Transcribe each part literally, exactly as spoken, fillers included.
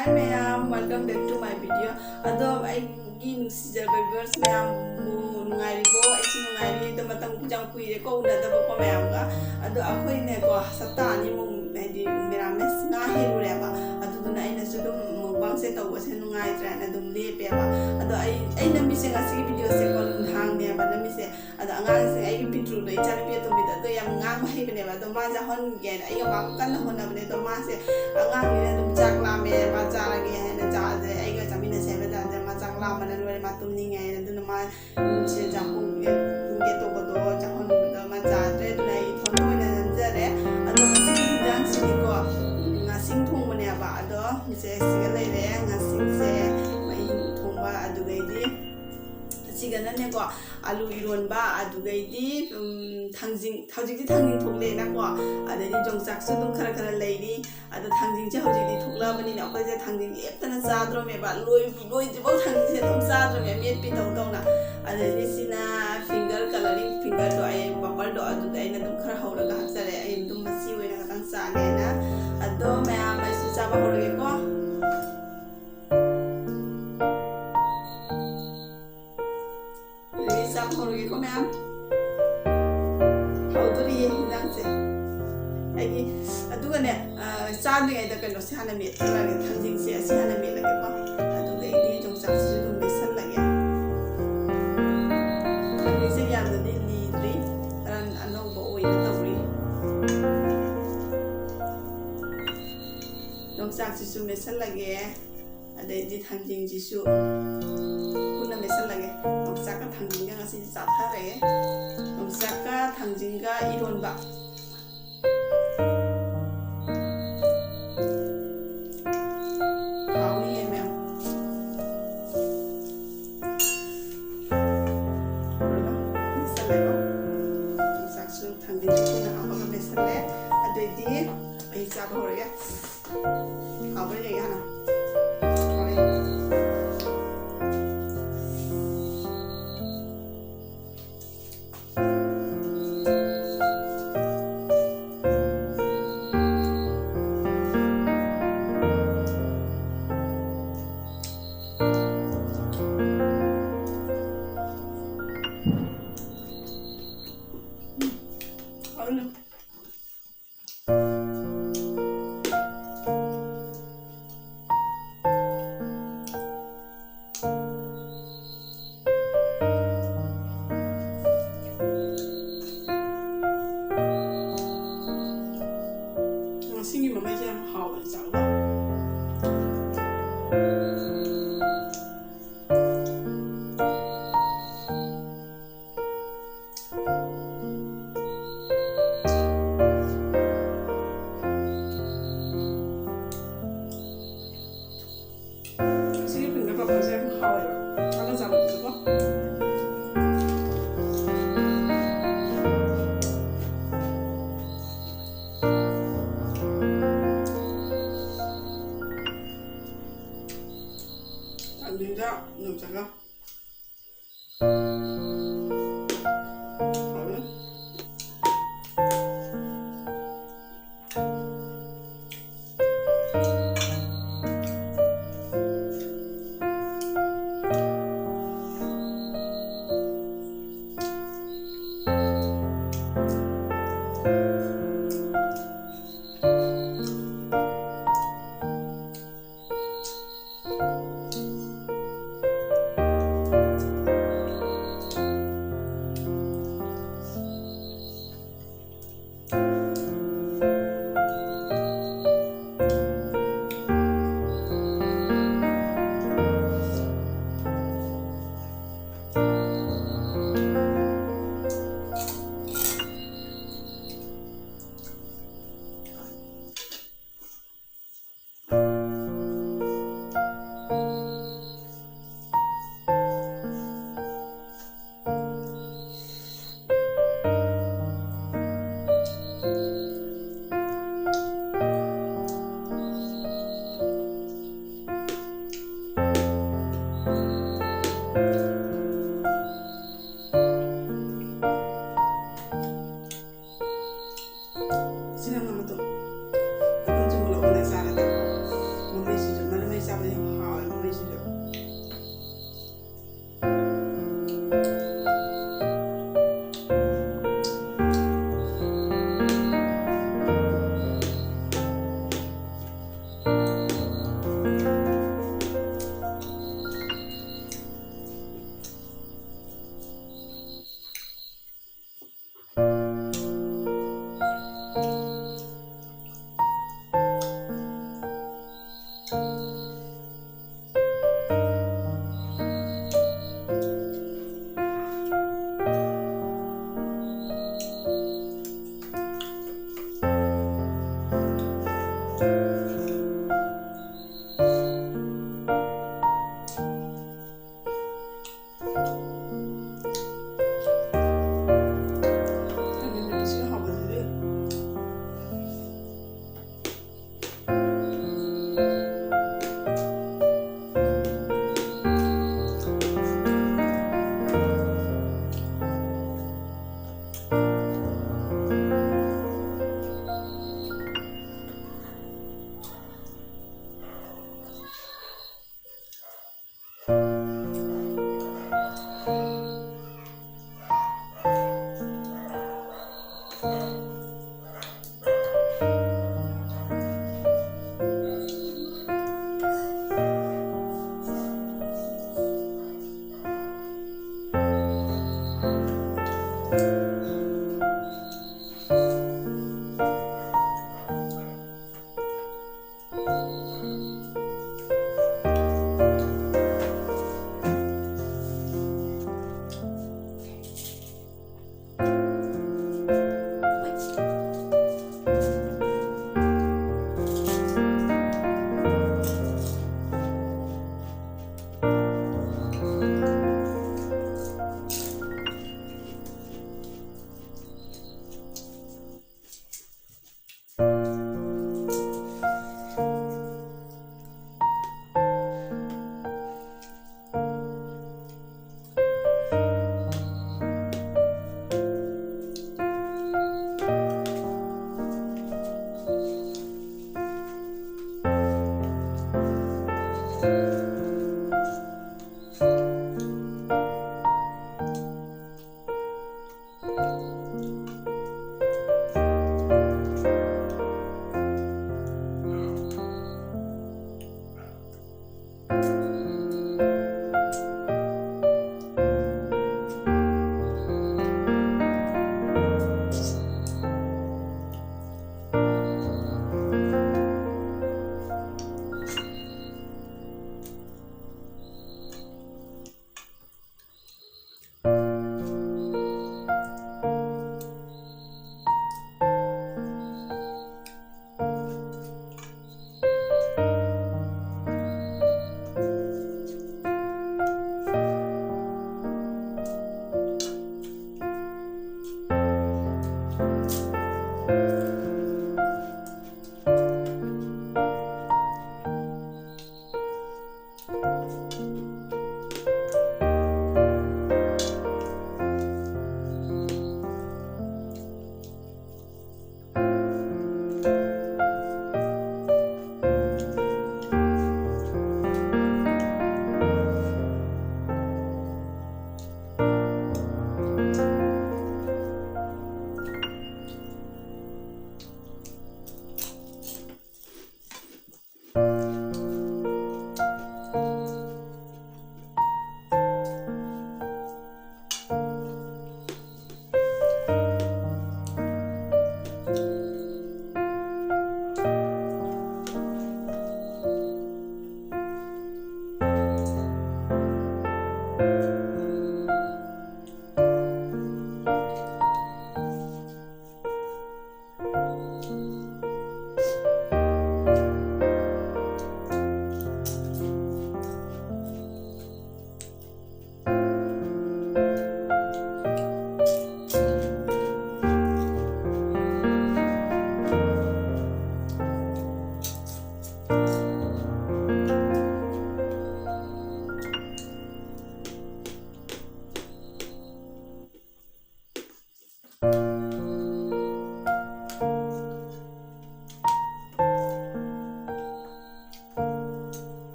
Hi ꯃꯌꯥꯝ, welcome back to my video. ꯑꯗꯣ ꯑꯩꯒꯤ ꯅꯨꯡꯁꯤꯖꯔꯕ viewers ꯃꯌꯥꯝꯕꯨ ꯅꯨꯡꯉꯥꯏꯔꯤꯕꯣ? ꯑꯩꯁꯨ ꯅꯨꯡꯉꯥꯏꯔꯤ꯫ ꯑꯗꯣ ꯃꯇꯝ ꯌꯥꯝ ꯀꯨꯏꯔꯦꯀꯣ ꯎꯅꯗꯕꯀꯣ ꯃꯌꯥꯝꯒ꯫ ꯑꯗꯣ ꯑꯩꯈꯣꯏꯅꯦꯀꯣ ꯍꯞꯇꯥ ꯑꯅꯤꯃꯨꯛ ꯍꯥꯏꯗꯤ ꯃꯦꯔꯥꯃꯦꯁ ꯉꯥ ꯍꯦꯜꯂꯨꯔꯦꯕ꯫ ꯑꯗꯨꯗꯨꯅ ꯑꯩꯅꯁꯨ ꯑꯗꯨꯝ mukbangꯁꯦ ꯇꯧꯕꯁꯦ ꯅꯨꯡꯉꯥꯏꯇ꯭ꯔꯦꯅ ꯑꯗꯨꯝ ꯂꯦꯞꯄꯦꯕ꯫ ꯑꯗꯣ ꯑꯩ ꯑꯩ ꯅꯝꯃꯤꯁꯦ ꯉꯁꯤꯒꯤ videoꯁꯦꯀꯣ ꯅꯨꯡꯗꯥꯡꯅꯦꯕ ꯅꯝꯃꯤꯁꯦ꯫ ꯑꯗꯣ ꯑꯉꯥꯡꯁꯤꯡ ꯑꯩꯒꯤ ꯄꯤꯇ꯭ꯔꯨꯗꯣ ꯏꯆꯥꯅꯨꯄꯤ ꯑꯇꯣꯝꯕꯤꯗꯣ ꯑꯗꯣ ꯌꯥꯝ ꯉꯥꯡꯕ ꯍꯩꯕꯅꯦꯕ꯫ ꯑꯗꯣ ꯃꯥꯁꯦ ꯍꯣꯟꯒꯦꯅ ꯑꯩꯒ ꯃꯥ ꯀꯟꯅ ꯍꯣꯠꯅꯕꯅꯦ꯫ ꯑꯗꯣ ꯃꯥꯁꯦ ꯑꯉꯥꯡꯅꯤꯅ ꯑꯗꯨꯝ ꯆꯥꯛ ꯂꯥꯝꯃꯦ ꯃꯥ ꯆꯥꯔꯒꯦ ꯍꯥꯏꯅ ꯆꯥꯁꯦ ꯑꯩꯒ ꯆꯥꯃꯤꯟꯅꯁꯦ ꯍꯥꯏꯕ ꯆꯥꯁꯦ ꯃꯥ ꯆꯥꯛ ꯂꯥꯝꯕꯅ ꯂꯣꯏꯔꯦ ꯃꯥ ꯇꯨꯝꯅꯤꯡꯉꯦ ꯍꯥꯏꯅ꯫ ꯑꯗꯨꯅ ꯃꯥ ꯁꯦ ꯆꯥꯛꯈꯨꯝꯒꯤ ꯇꯧꯕꯗꯣ ꯆꯥꯛꯈꯨꯝꯗꯨꯗ ꯃꯥ ꯆꯥꯗ꯭ꯔꯦ꯫ ꯑꯗꯨꯅ ꯑꯩ ꯏꯊꯣꯟꯗ ꯑꯣꯏꯅ ꯅꯝꯖꯔꯦ꯫ ꯑꯗꯣ ꯉꯁꯤꯒꯤ ꯍꯤꯟꯖꯥꯡꯁꯤꯗꯤꯀꯣ ꯉꯥꯁꯤꯡ ꯊꯣꯡꯕꯅꯦꯕ꯫ ꯑꯗꯣ ꯁꯦ ꯁꯤꯒ ꯂꯩꯔꯦ ꯉꯥꯁꯤꯡꯁꯦ ꯃꯍꯤ ꯊꯣꯡꯕ꯫ ꯑꯗꯨꯗꯩꯗꯤ ꯑꯁꯤꯒꯅꯅꯦꯀꯣ ꯑꯂꯨ ꯏꯔꯣꯟꯕ꯫ ꯑꯗꯨꯗꯩꯗꯤ ꯎꯝ, ꯊꯥꯡꯖꯤꯡ ꯍꯧꯖꯤꯛꯇꯤ ꯊꯥꯡꯖꯤꯡ ꯊꯣꯛꯂꯛꯑꯦꯅꯀꯣ꯫ ꯑꯗꯩꯗꯤ ꯌꯣꯡꯆꯥꯛꯁꯨ ꯑꯗꯨꯝ ꯈꯔ ꯈꯔ ꯂꯩꯔꯤ꯫ ꯑꯗꯣ ꯊꯥꯡꯖꯤꯡꯁꯦ ꯍꯧꯖꯤꯛꯇꯤ ꯊꯣꯛꯂꯛꯑꯕꯅꯤꯅ ꯑꯩꯈꯣꯏꯁꯦ ꯊꯥꯡꯖꯤꯡ ꯂꯦꯞꯇꯅ ꯆꯥꯗ꯭ꯔꯣꯃꯦꯕ꯫ ꯂꯣꯏ ꯂꯣꯏꯗ꯭ꯔꯤꯐꯥꯎ ꯊꯥꯡꯖꯤꯡꯁꯦ ꯑꯗꯨꯝ ꯆꯥꯗ꯭ꯔꯣꯃꯦ ꯃꯦꯠꯄꯤ ꯇꯧ ꯇꯧꯅ꯫ ꯑꯗꯩꯗꯤ ꯁꯤꯅ finger colouring fingerꯗꯣ ꯑꯩ bufferꯗꯣ ꯑꯗꯨꯗ ꯑꯩꯅ ꯑꯗꯨꯝ ꯈꯔ ꯍꯧꯔꯒ ꯍꯥꯞꯆꯔꯦ꯫ ꯑꯩ ꯑꯗꯨꯝ ꯃꯆꯤ ꯑꯣꯏꯅ ꯈꯇꯪ ꯆꯥꯒꯦ ꯍꯥꯏꯅ꯫ ꯑꯗꯣ ꯃꯌꯥꯝ ꯑꯩꯁꯨ ꯆꯥꯕ ꯍꯧꯔꯒꯦꯀꯣ꯫ ꯑꯗꯒꯤ ꯆꯥꯕ ꯍꯧꯔꯒꯦꯀꯣ ꯃꯌꯥꯝ꯫ ꯍꯧꯗꯣꯔꯤꯌꯦ ꯍꯤꯟꯖꯥꯡꯁꯦ꯫ ꯑꯩꯒꯤ ꯑꯗꯨꯒꯅꯦ ꯆꯥꯗ꯭ꯔꯤꯉꯩꯗ ꯀꯩꯅꯣꯁꯦ ꯍꯥꯟꯅ ꯃꯦꯠꯊꯔꯒꯦ꯫ ꯊꯥꯡꯖꯤꯡꯁꯦ ꯑꯁꯤ ꯍꯥꯟꯅ ꯃꯦꯠꯂꯒꯦꯀꯣ꯫ ꯑꯗꯨꯗꯩꯗꯤ ꯌꯣꯡꯆꯥꯛꯁꯤꯁꯨ ꯑꯗꯨꯝ ꯃꯦꯠꯁꯜꯂꯒꯦ꯫ ꯊꯥꯡꯖꯤꯡꯁꯦ ꯌꯥꯝꯅꯗꯤ ꯂꯤꯗ꯭ꯔꯤ꯫ ꯈꯔ ꯑꯅꯧꯕ ꯑꯣꯏꯅ ꯇꯧꯔꯤ꯫ ꯌꯣꯡꯆꯥꯛꯁꯤꯁꯨ ꯃꯦꯠꯁꯜꯂꯒꯦ꯫ ꯑꯗꯩꯗꯤ ꯊꯥꯡꯖꯤꯡꯁꯤꯁꯨ ꯄꯨꯟꯅ ꯃꯦꯠꯁꯜꯂꯒꯦ꯫ ꯌꯣꯡꯆꯥꯛꯀ ꯊꯥꯡꯖꯤꯡꯒ ꯉꯁꯤꯗꯤ ꯆꯥꯊꯔꯒꯦ꯫ ꯌꯣꯡꯆꯥꯛꯀ ꯊꯥꯡꯖꯤꯡꯒ ꯏꯔꯣꯟꯕ꯫ ꯍꯥꯎꯅꯤꯌꯦ ꯃꯌꯥꯝ꯫ ꯃꯦꯠꯁꯜꯂꯦꯀꯣ꯫ ꯌꯣꯡꯆꯥꯛꯁꯨ ꯊꯥꯡꯖꯤꯡꯁꯨ ꯄꯨꯟꯅ ꯍꯥꯞꯄꯒ ꯃꯦꯠꯁꯜꯂꯦ꯫ ꯑꯗꯨꯑꯣꯏꯗꯤ ꯑꯩ ꯆꯥꯕ ꯍꯧꯔꯒꯦ꯫ ꯍꯥꯎꯕ꯭ꯔꯥ ꯌꯦꯡꯒꯦ ꯍꯥꯟꯅ꯫ ꯍꯥꯎꯔꯦ꯫ ꯉꯁꯤꯒꯤ ꯃꯃꯩꯁꯦ ꯌꯥꯝ ꯍꯥꯎꯕꯅꯤ ꯆꯥꯕ꯫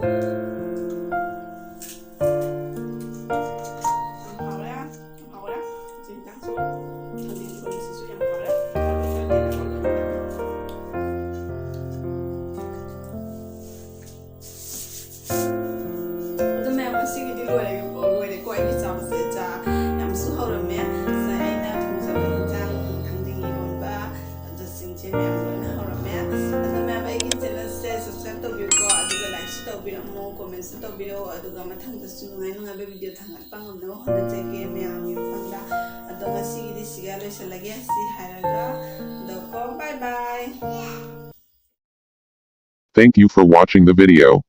ꯌꯥꯝ ꯍꯥꯎꯔꯦ, ꯌꯥꯝ ꯍꯥꯎꯔꯦ꯫ ꯍꯧꯖꯤꯛ ꯍꯤꯟꯖꯥꯡꯁꯨ, ꯊꯥꯡꯖꯤꯡ ꯏꯔꯣꯟꯕꯁꯤꯁꯨ ꯌꯥꯝ ꯍꯥꯎꯔꯦ꯫ ꯑꯗꯨ ꯃꯌꯥꯝ, ꯉꯁꯤꯒꯤꯗꯤ ꯂꯣꯏꯔꯦꯀꯣ, ꯂꯣꯏꯔꯦꯀꯣ ꯑꯩꯒꯤ ꯆꯥꯕꯁꯦ꯫ ꯆꯥ ꯌꯥꯝꯁꯨ ꯍꯧꯔꯝꯃꯦ꯫ ꯉꯁꯥꯏ ꯑꯩꯅ ꯊꯣꯡꯖꯕ ꯍꯤꯟꯖꯥꯡ, ꯊꯥꯡꯖꯤꯡ ꯏꯔꯣꯟꯕ, ꯑꯗꯨꯁꯤꯡꯁꯦ ꯃꯌꯥꯝ ꯂꯣꯏꯅ ꯍꯧꯔꯝꯃꯦ꯫ ꯑꯗꯣ ꯃꯌꯥꯝ, ꯑꯩꯒꯤ channelꯁꯦ subscribe ꯇꯧꯕꯤꯌꯨꯀꯣ, ꯑꯗꯨꯒ likeꯁꯨ ꯇꯧꯕꯤꯔꯝꯃꯣ, commentꯁꯨ ꯇꯧꯕꯤꯔꯛꯑꯣ, ꯑꯗꯨꯒ ꯃꯊꯪꯗꯁꯨ ꯅꯨꯡꯉꯥꯏ ꯅꯨꯡꯉꯥꯏꯕ video ꯊꯥꯡꯒꯠꯄ ꯉꯝꯅꯕ ꯍꯣꯠꯅꯖꯒꯦ ꯃꯌꯥꯝꯒꯤ ꯃꯐꯝꯗ꯫ ꯑꯗꯣ ꯉꯁꯤꯒꯤꯗꯤ ꯁꯤꯒ ꯂꯣꯏꯁꯤꯜꯂꯒꯦ, ꯁꯤ ꯍꯥꯏꯔꯒ, ꯑꯗꯣ ꯀꯣ, bye bye꯫ Thank you for watching the video.